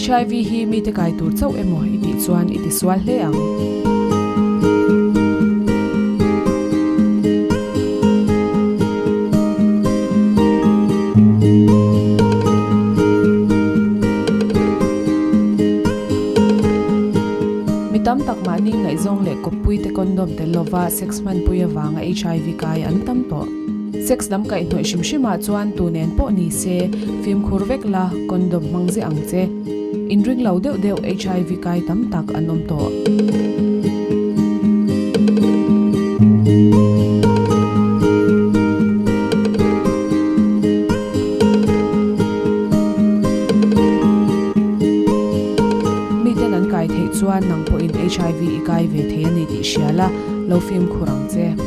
HIV hi mite kai tur chauh emaw i tih chuan i tisual hle ang. Mi tam tak mahni ngaihzawng leh kawppuite condom tel lova sex hmanpui avanga HIV kai an tam tawh. Sex lam kaihhnawih hrim hrimah chuan tu nen pawh ni se, fimkhur vek la, condom hmang ziah ang che. Inring lo deuh deuh HIV kai tam tak an awm tawh. Miten an kai theih chuan nang pawhin HIV i kai ve thei a ni tih hria la, lo fimkhur ang che.